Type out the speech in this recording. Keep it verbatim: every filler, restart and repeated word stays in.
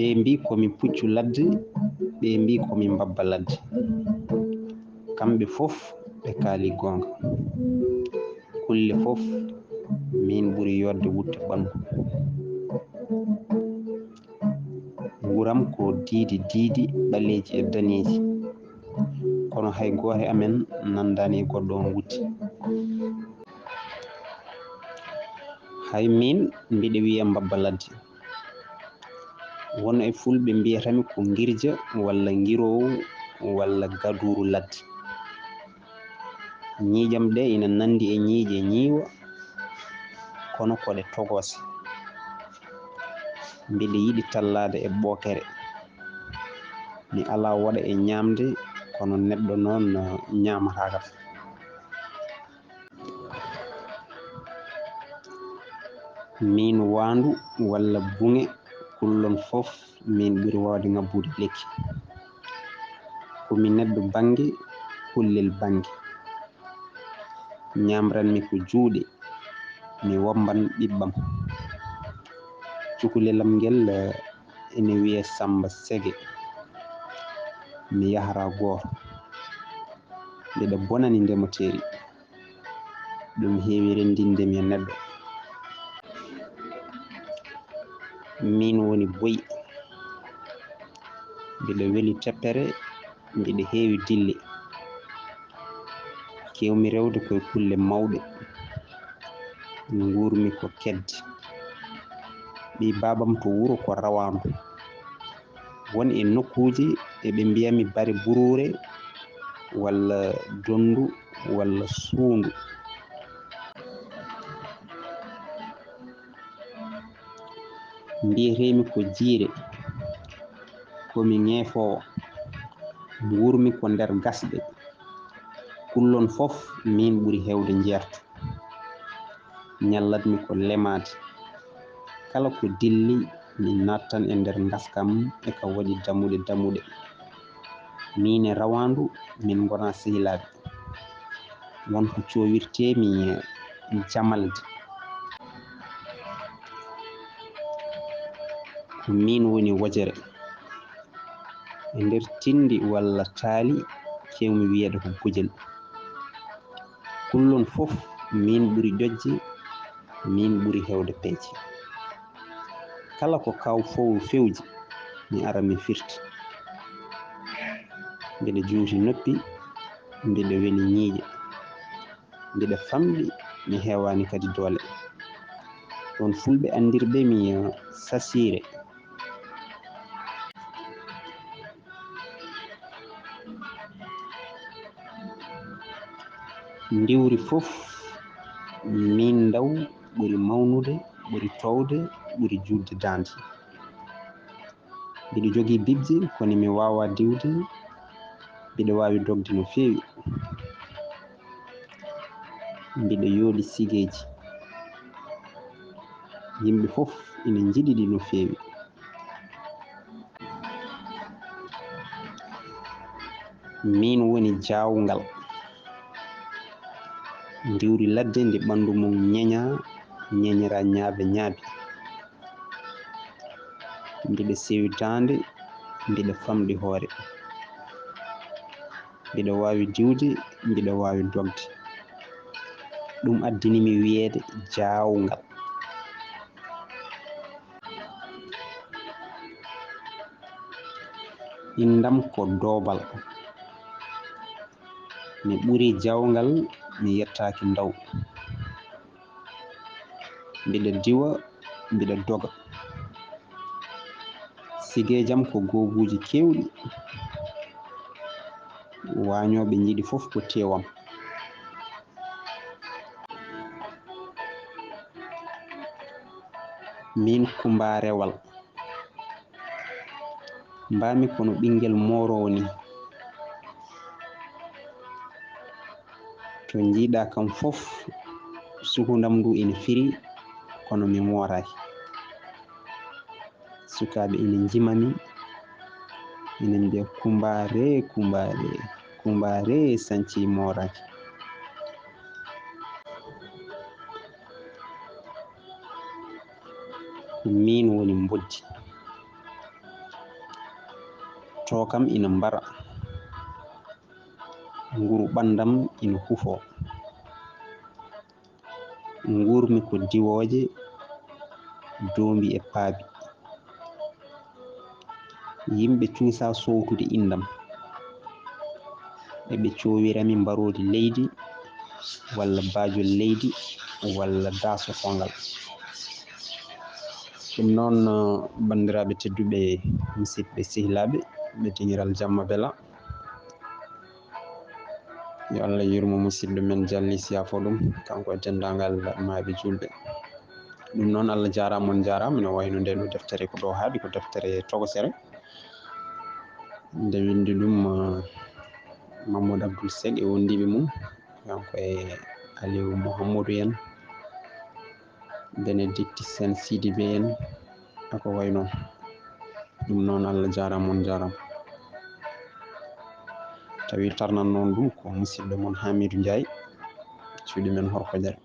Ɓe mbi ko mi puccu ladde, ɓe mbi ko mi mbabba ladde. Kamɓe fof ɓe kaali goonga. Kulle fof miin ɓuri yodde wutte ɓanndu. Nguuram ko diidi diidi ɓaleeji e daneeji, kono hay gooto e amen nanndaani e goɗɗo oon wutte. Hay miin mbiɗa wiyee mbabba ladde. Won e fulɓe mbiyata mi ko ngirja walla ngiroowo walla gaduuru ladde. Ñiiƴam ɗe ina nanndi e ñiiƴe ñiiwa, kono ko ɗe togose. Mbiɗa yiɗi tallaade e ɓookere. Mi alaa waɗa e ñaamde, kono neɗɗo noon ñaamata kam. Miin waandu walla buŋe, kullon fof miin ɓuri waawde ŋabbude lekki. Ko mi neɗɗo bannge, kullel bannge. Ñaamran mi ko juuɗe, mi wommban ɓiɓɓam. Cukalel am ngel, eh, ene wiyee Sammba Sege. Mi yahra gooto. Mbiɗa bonani ndemoteeri. Ɗum heewi renndinde mi e neɗɗo. Miin woni boy. Mbiɗa weli teppere, mbiɗa heewi dille. Keewmi rewde ko e kulle mawɗe. Nguurmi ko keddi. Ɓii baabam to wuro ko rawaandu. Won e nokkuuji eɓe mbiya mi bare buruure walla donndu walla suundu. Mbiyeteemi ko jiire, ko mi ŋeefoowo, nguurmi ko nder gasɗe. Kullon fof miin ɓuri heewde njeerto. Ñallatmi ko lemaade. Kala ko dilli, mi naattan e nder ngaska am e ka waɗi dammuɗe dammuɗe. Miin e rawaandu, min ngonaa sehilaaɓe. Won ko cowirtee-mi jamalde. Ko miin woni wojere. E nder tinndi walla taali, keewmi wiyeede ko bojel. Kullon fof, miin ɓuri ƴoƴde, miin ɓuri heewde peeje. Kala ko kaaw foowi fewji, mi ara mi firta. Mbiɗa juuti noppi, mbiɗa weli ñiiƴe. Mbiɗa famɗi, mi heewaani kadi doole. Ɗoon fulɓe anndirɓe mi, eh, sasiire. Ndiwri fof, miin ndaw ɓuri mawnude, ɓuri toowde, ɓuri juutde daande. Mbiɗo jogii bibje, kono mi waawaa diwde. Mbiɗo waawi dogde no feewi. Mbiɗo yooɗi sigeeji. Yimɓe fof ina njiɗi ɗi no feewi. Miin woni jaawngal. Ndiwri ladde ndi ɓanndu mum ñeñaa, ñeñiraa ñaabe ñaabe. Mbiɗa sewi daande, mbiɗa famɗi hoore. Mbiɗa waawi diwde, mbiɗa waawi dogde. Ɗum addini mi wiyeede jaawngal. Inndam ko Doobal. Mi ɓuri jaawngal, mi yettaaki ndaw. Mbiɗa diwa, mbiɗa doga. Sigeeji am ko goobuuji keewɗi. Waañooɓe njiɗi fof ko teew am. Miin Kummba Rewal. Mbaami kono ɓinngel mooroowo ni. To njiiɗaa kam fof, sukundam ndu ina firi, kono mi mooraaki. Sukaaɓe ina njimami, ina mbiya, "Kummba Ree, Kummba Ree, Kummba Ree sañcii mooraaki." Ko miin woni mboddi. Tookam ina mbara, nguru ɓanndam ina hufoo. Nguurmi ko diwooje, doombi e paabi. Yimɓe cuusaa soowtude inndam. Eɓe coowirami mbaroodi leydi, walla baajol leydi, walla daaso koongal. Ɗum noon, banndiraaɓe tedduɓe, musidɓe sehilaaɓe, ɓe diŋiral jamma bela. Yo Allah yurmo musidɗo men Jalli, siyafo ɗum, kanko e denndaangal maaɓe juulɓe. Ɗum noon, Allah jaaraama, on njaaraama. No wayno ndee ɗoo deftere ko ɗoo haaɗi, ko deftere tokosere. Nde winndi ɗum, ah, Mahmoud Abdoul Seck e wondiiɓe mum, kanko e Aliou Mouhamadou en, Bénédicte Sène Sidibé en, e ko wayi noon. Ɗum noon, Allah jaaraama, on njaaraama. Tawi tarnan noon ɗum ko musidɗo mon Hamidou Ndiaye, cuuɗi men Horkojere.